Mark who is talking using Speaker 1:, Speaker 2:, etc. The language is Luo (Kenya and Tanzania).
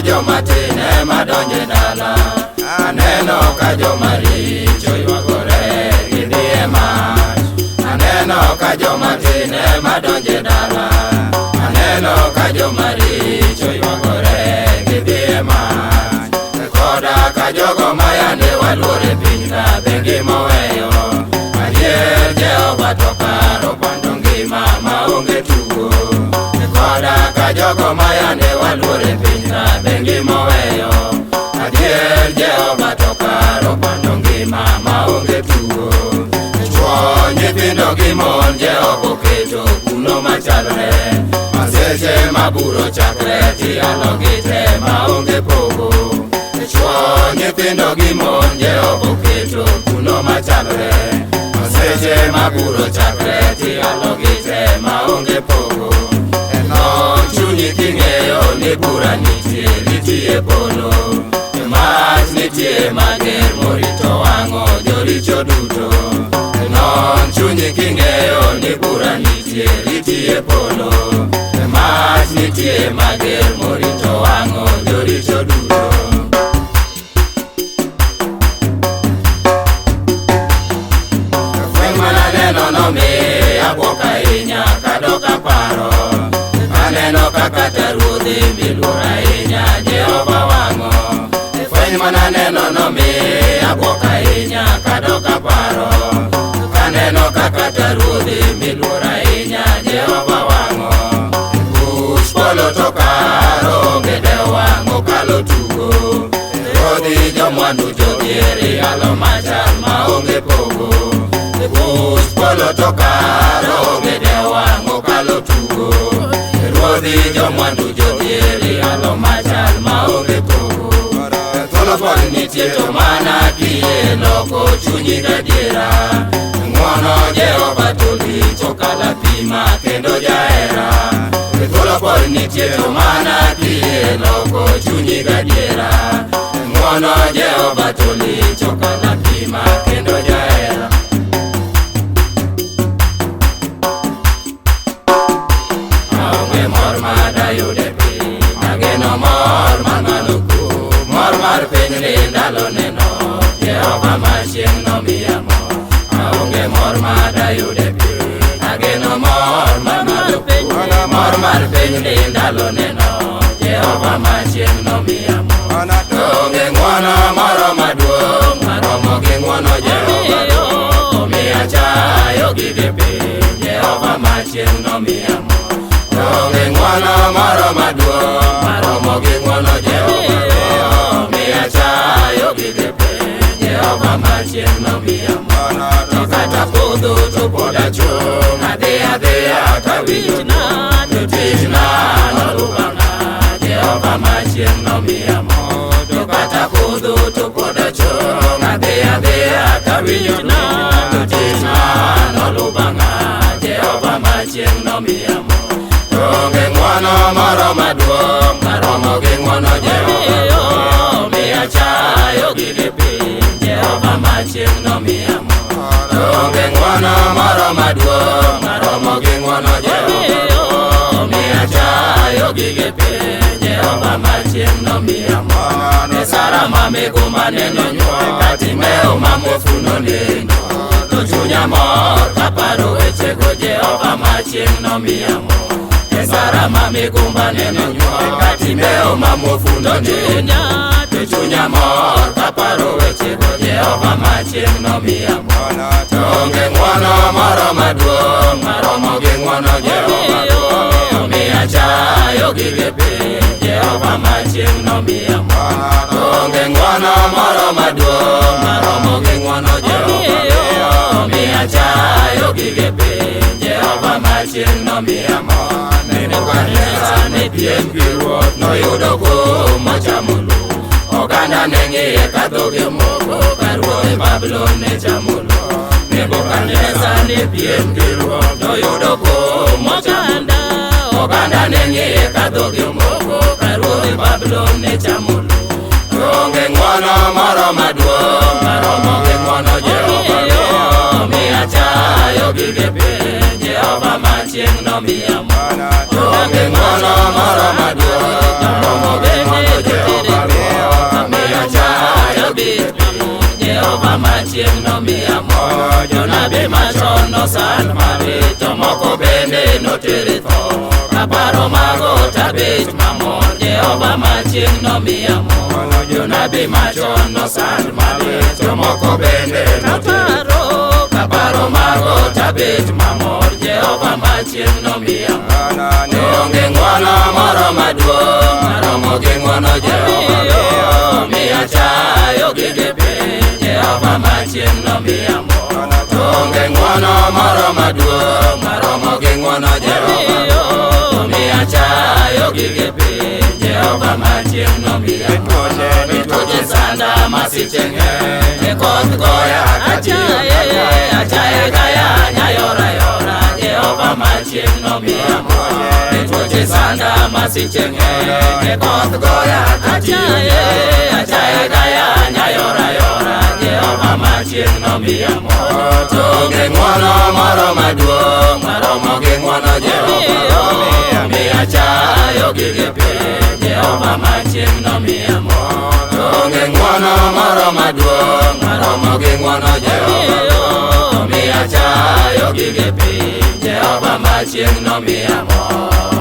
Speaker 1: joma tin ema donje dala. Aneno ka joma richo ywagore gidhi e mach. Aneno ka joma tin ema donje dala. Aneno ka joma richo ywagore gidhi e mach. Koda ka jogo ma yande waluor e piny ka be ngima oweyo. Adier Jehova to kar opondo ngima maonge tugo. Koda ka jogo ma yande waluor e piny ka be ngima oweyo. Adier Jehova to kar opondo ngima maonge tugo. Chwo nyithindo gi mon Jehova oketo kuno machalre. Maseche ma buro chakre tiyalogi te maonge pogo. Chwo nyithindo gi mon Jehova oketo kuno machalre. Maseche ma buro chakre tiyalogi te maonge pogo. Non chunyi king'eyo ni bura nitie, nitie polo. Mach nitie mager morito wang'o joricho duto. Non chunyi king'eyo ni bura nitie, nitie polo. Mach nitie mager morito wang'o joricho duto. Fweny mananeno nomiya bwok ahinya kadok aparo. Aneno kaka kata ruodhi miluoro ahinya Jehova wang'o. Fweny mananeno nomiya bwok ahinya kadok aparo. Aneno kaka kata ruodhi miluoro ahinya Jehova wang'o. Buch polo to kar onge dewo wang' okalo tugo. Ruodhi jomwandu jodhier iyalo machal maonge pogo. Buch polo to kar onge dewo wang' okalo tugo. Ruodhi jomwandu jodhier iyalo machal maonge pogo. Thuolo pod nitie to mana kiyie loko chunyi gadiera. Ng'wono Jehova to lich okalo apima kendo jahera. Thuolo pod nitie to mana kiyie loko chunyi gadiera. Ng'wono Jehova to lich okalo apima kendo jahera. Aonge mor madayud e piny, ageno mor man malo ku. Mor mar piny ni ndalo neno, Jehova ma chieng' nomiya mor. Aonge mor madayud e piny, ageno mor man malo ku. Mor mar piny ni ndalo neno, Jehova ma chieng' nomiya mor. Onge ng'wono moro maduong' maromo gi ng'wono Jehova. Omiya chayo gige piny, Jehova ma chieng' nomiya mor. Onge ng'wono moro maduong' maromo gi ng'wono Jehova. Omiya chayo gige piny, Jehova ma chieng' nomiya mor. To kata podho to pod achung', adhi adhiya tawinjo jotichna nolubang'a, Jehova ma chieng' nomiya mor. To kata podho to pod achung', adhi adhiya tawinjo jotichna nolubang'a, Jehova ma chieng' nomiya mor. Onge ng'wono moro maduong' maromo gi ng'wono Jehova. Omiya chayo gige piny, Jehova ma chieng' nomiya mor. Onge ng'wono moro maduong' maromo gi ng'wono Jehova. Omiya chayo gige piny, Jehova ma chieng' nomiya mor. Ne Sara ma migumba ne nonyuol, Bartimeo ma muofu noneno. To chunya mor kaparo wechego Jehova ma chieng' nomiya mor. Sara ma migumba ne nonyuol, Bartimeo ma muofu noneno. To chunya mor kaparo wechego Jehova ma chieng' nomiya mor. Onge ng'wono moro maduong' maromo gi ng'wono Jehova. Omiya chayo gige piny, Jehova ma chieng' nomiya mor. Onge ng'wono moro maduong' maromo gi ng'wono Jehova. Omiya chayo gige piny, Jehova ma chieng' nomiya mor. Nebukadneza ne piem gi ruoth, noyudo kum mochamo lum. Oganda ne ng'iye ka dhoge moko, ka ruodh Babulon ne chamo lum. Nebukadneza ne piem gi ruoth, noyudo kum mochamo lum. Oganda ne ng'iye ka dhoge moko, ka ruodh Babulon ne chamo lum. Onge ng'wono moro maduong' maromo gi ng'wono Jehova. Omiya chayo gige piny, Jehova ma chieng' nomiya mor. Onge ng'wono moro maduong' maromo gi ng'wono Jehova. Jehova machieng' nomiya mor. Jonabi machon nosand malit, jomoko bende noter e tho. Kaparo mago tabet mamor, Jehova machieng' nomiya mor. Jonabi machon nosand malit, jomoko bende noter e tho. Kaparo mago tabet mamor, Jehova machieng' nomiya mor. Onge ng'wono moro maduong' maromo gi ng'wono Jehova miya chayo gige piny, Jehova machieng' nomiya mor. Onge ng'wono moro maduong' maromo gi ng'wono Jehova miya chayo gige piny, Jehova machieng' nomiya mor. Tuoche sanda masiche ng'eny, e koth goya katiyo achaye gaya nyayora yora, Jehova machieng' nomiya mor. Tuoche sanda masiche ng'eny, e koth goya katiyo achaye gaya nyayora yora, Jehova machieng' nomiya mor. Onge ng'wono moro maduong' maromo gi ng'wono Jehova miya chayo gige piny, Jehova machieng' nomiya mor. Onge ng'wono moro maduong' maromo gi ng'wono Jehova miya chayo gige piny, Jehova machieng' nomiya mor.